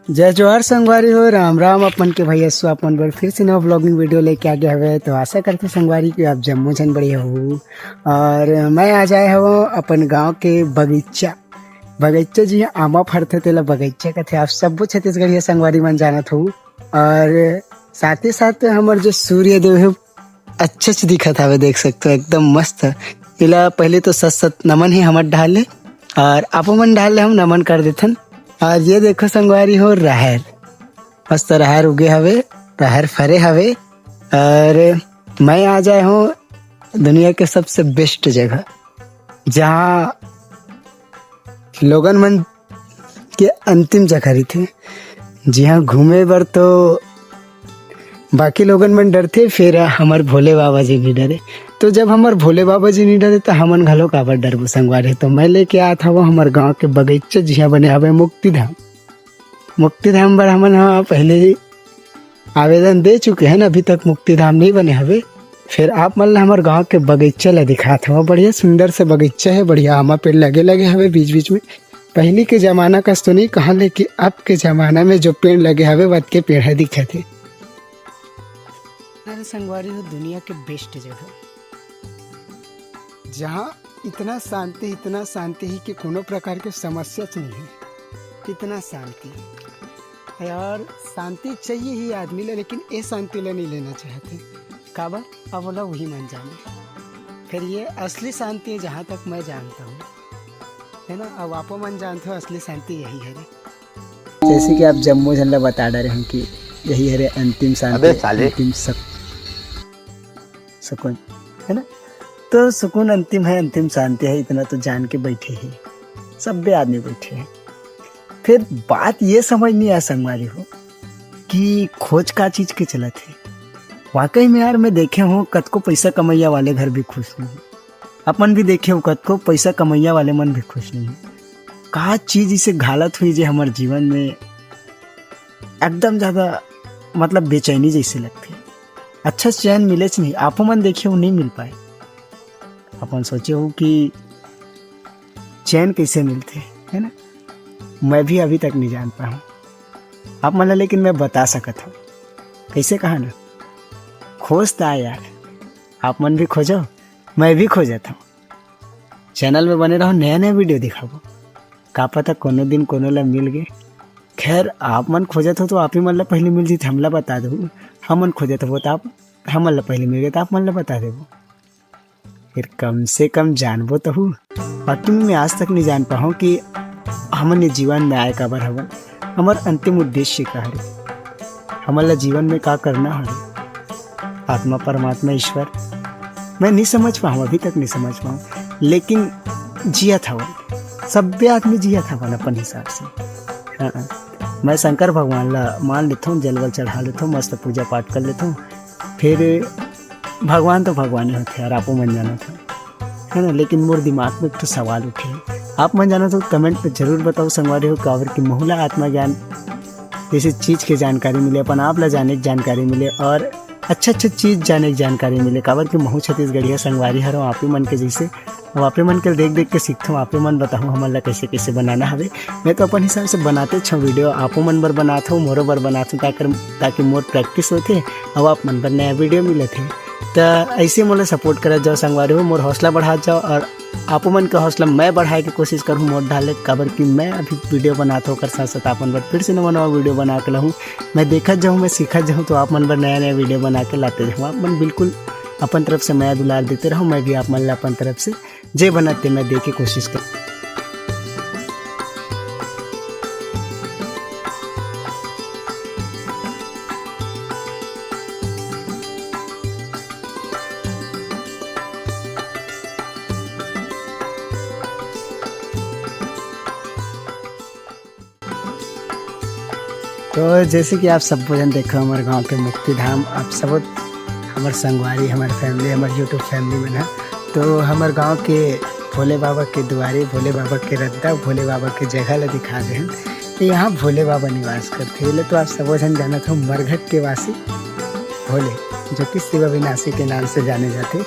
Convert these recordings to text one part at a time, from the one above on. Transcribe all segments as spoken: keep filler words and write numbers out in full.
जय जोहार संगवारी हो, राम राम अपन के भाई। असो अपन बर फिर से नवा vlogging video लेके आ गया हवे। तो आशा करते संगवारी कि आप जम्मो झन बढ़िया हो। और मैं आज आए हवं अपन गांव के बगीचा। बगीचा जी, आमा फरथे तेला बगीचा कथे। आप सब्बो छत्तीसगढ़िया संगवारी मन जानत हो। और साथ ही साथ हमर जो सूर्य देव हे, अच्छा से दिखत हवे, देख सकते हो, एकदम मस्त। एला पहले तो सत सत नमन हे हमर ढाल ले, और आपो मन ढाल ले हम नमन कर देथन। और ये देखो संगवारी हो, राहेर, मस्त राहेर उगे हवे, राहेर फरे हवे। और मैं आ जाए हूँ दुनिया के सबसे best जगह, जहाँ लोगन मन के अंतिम जगह रहिथे, जिहाँ घूमे बर तो बाकी लोगन मन डरथे, फिर हमर भोले बाबा जी नहीं डरे। तो जब हमर भोले बाबा जी नहीं डरे, तो हमन घलो काबर डरबो संगवारी। तो मैं लेके आत हवं हमर गांव के बगीचा, जिहाँ बने हवे मुक्तिधाम। मुक्तिधाम बर हमन ह पहले ही आवेदन दे चुके हैं, अभी तक मुक्तिधाम नहीं बने हवे। फिर आप मन ला हमर गांव के बगीचा ला दिखात हवं। बढ़िया सुंदर से बगीचा है, बढ़िया आमा पेड़ लगे लगे हवे बीच बीच में। पहली के जमाना कस तो नहीं कहा, लेकिन अब के जमाना में जो पेड़ लगे हवे, वत के पेड़ है दिखत है। अरे संगवारी हो, दुनिया के best जगह, जहाँ इतना शांति, इतना शांति ही कि कोनो प्रकार के समस्या च नहीं है। इतना शांति यार, शांति चाहिए ही आदमी ला, लेकिन ये शांति ला नहीं लेना चाहते। काबर? अब ओला वही मन जाने। फिर ये असली शांति है, जहाँ तक मैं जानता हूँ, है ना? अब आपो मन जानते हो, असली शांति यही है रे। जैसे कि आप जम्मो झन ला बता डरे हूँ कि यही हरे अंतिम शांति, अबे साले। अंतिम सक-, सुकून, है ना? तो सुकून अंतिम है, अंतिम शांति है, इतना तो जान के बैठे ही, सब्बे आदमी बैठे हैं। फिर बात ये समझ नहीं आ संगवारी हो कि खोज का चीज के चलत है। वाकई में यार, मैं देखे हूँ कतको पैसा कमैया वाले घर भी खुश नहीं, अपन भी देखे हूँ कतको पैसा कमैया वाले मन भी खुश नहीं। का चीज इसे घालत हुई जे हमर जीवन में एकदम ज्यादा, मतलब, बेचैनी जैसे लगथे। अच्छा चैन मिलेच नहीं, आपो मन देखे हो, नहीं मिल पाए। अपन सोचे हो कि चैन कैसे मिलथे, है ना? मैं भी अभी तक नहीं जान पाया हूँ। आप मन ला लेकिन मैं बता सकत हूँ। कैसे कहा ना, खोजता है यार, आप मन भी खोजो, मैं भी खोजत हूँ। चैनल में बने रहो, नया नया वीडियो दिखाबो। का पता कोनो दिन कोनो ला मिल गे। खैर, आप मन खोजत हो तो आप ही मन ला पहले मिल जीत, हमला बता दो। हमन खोजत हो तो आप हमन ला पहले मिल गे तो आप मन ला बता देबो। फिर कम से कम जानबो तो हूँ। बाकी मैं आज तक नहीं जान पाऊँ कि हमन ये जीवन में आए काबर हवन, हमर अंतिम उद्देश्य का हरे, हमन ला जीवन में का करना हरे। आत्मा, परमात्मा, ईश्वर, मैं नहीं समझ पाऊँ, अभी तक नहीं समझ पाऊँ, लेकिन जियत हवन, सब्बे आदमी जियत हवन अपन हिसाब से। हाँ, मैं शंकर भगवान ला मान लेथों, जलवल चढ़ा लेथों, मस्त पूजा पाठ कर लेथों, फिर भगवान तो भगवान ही होथे यार, आपो मन जानत हो, है ना? लेकिन मोर दिमाग में एक ठो सवाल उठे, आप मन जानत हो, comment में जरूर बताओ संगवारी हो, काबर कि महू ला आत्मा ज्ञान जैसे चीज के जानकारी मिले, अपन आप ला जाने के जानकारी मिले और अच्छा अच्छा चीज जाने के जानकारी मिले, काबर कि महू छत्तीसगढ़िया संगवारी हरो, आप ही मन के जैसे। अब आप ही मन के देख देख के सीखथों, आप ही मन बताओ हमन ला कैसे कैसे बनाना हवे। मैं तो अपन हिसाब से बनाते छो वीडियो, आपो मन बर बनात हूँ, मोरो बर बनात हूँ, ताकर ताकि मोर practice होथे, अब आप मन बर नया वीडियो मिलत है। त ऐसे मोला support करत जाओ संगवारी हो, मोर हौसला बढ़ात जाओ और आपो मन के हौसला मैं बढ़ाए के कोशिश करूँ मोर ढाले, काबर कि मैं अभी वीडियो बनात हूँ, ओकर साथ साथ आप मन बर फिर से नवा नवा वीडियो बना के लाहूँ। मैं देखत जाऊँ, मैं सीखत जाऊँ, तो आप मन बर नया नया वीडियो बना के लाते रहूँ। आप मन बिल्कुल अपन तरफ से मया दुलार देते रहो, मैं भी आप मन ला अपन तरफ से जे बनत ते मैं दे के कोशिश कर। तो जैसे कि आप सब जन देखो, हमारे गांव के मुक्ति धाम, आप सब हमारे संगवारी, हमारे family, हमारे YouTube family में ना, तो हमारे गांव के भोले बाबा के दुआरे, भोले बाबा के रद्दा, भोले बाबा के जगह ला दिखा दे हैं। तो यहाँ भोले बाबा निवास करते हैं। तो आप सब जन जानत हो, मरघट के वासी भोले, जो कि शिव अविनाशी के नाम से जाने जाते।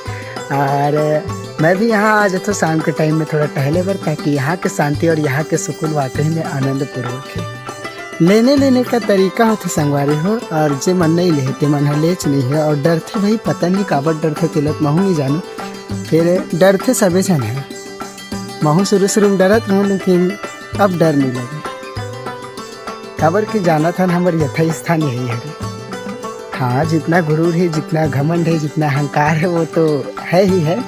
और मैं भी यहाँ आ जाता हूँ शाम के time में थोड़ा टहले बर, ताकि यहाँ के शांति और यहाँ के सुकून वाकई में आनंदपूर्वक है। लेने लेने का तरीका होथे संगवारी हो, और जे मन नहीं लेहे ते मन ह लेच नहीं हे। और डरथे भाई, पता नहीं काबर डरथे, तेला तो महू नहीं जानो। फिर डरथे सबे झन हे, महू शुरू शुरू में डरत रहूँ, लेकिन अब डर नहीं लगे, काबर कि जानत हन हमर यथास्थान यही हरे। हाँ, जितना गुरूर है, जितना घमंड है, जितना अहंकार है, वो तो है ही है,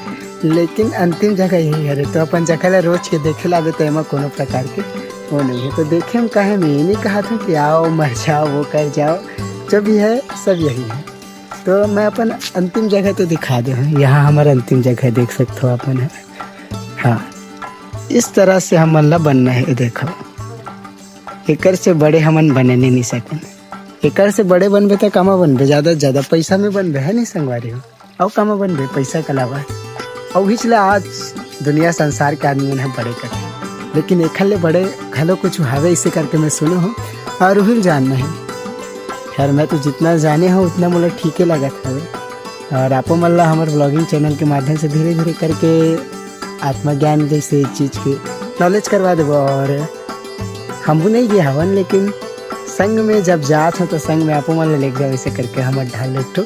लेकिन अंतिम जगह यही हरे। तो अपन जगह ला रोज के देखे लाबे, तो एमा कोनो प्रकार के वो नहीं है। तो देखे हम काहे में ये नहीं कहा था कि आओ, मर जाओ, वो कर जाओ, जो भी है, सब यही है। तो मैं अपन अंतिम जगह तो दिखा दे हूँ। यहाँ हमारा अंतिम जगह देख सकते हो अपन है। हाँ, इस तरह से हमन ला बनना है। देखो, एकर से बड़े हमन बने नहीं, नहीं सकन। एकर से बड़े बनबे त कामा बनबे, ज्यादा से ज्यादा पैसा में बनबे, है नहीं संगवारी हो? अउ कामा बनबे पैसा के अलावा? अउ हिच ले आज दुनिया संसार के आदमी मन ह बड़े करथे, लेकिन एखर ले बड़े घलो कुछ हवे, इसे करके मैं सुनो हूँ और उहिल जान नहीं। खैर, मैं तो जितना जाने हूँ उतना मोला ठीके लगत हवे। और आपो मन ला हमर vlogging channel के माध्यम से धीरे धीरे करके आत्मज्ञान जैसे चीज के knowledge करवा देबो। और हमहू नहीं गे हवन, लेकिन संग में जब जात हो तो संग में आपो मन ला लेके जाओ, ऐसे करके हमर ढाल एक ठो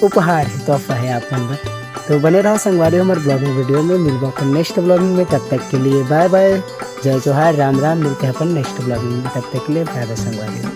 उपहार है, तोहफा है आप मन बर। तो बने रहो संगवारी हमर vlogging video में। मिलबो अपन next vlogging में, तब तक के लिए bye bye, जय जोहार, राम राम। मिलते हैं अपन next vlogging में, तब तक के लिए bye bye संगवारी।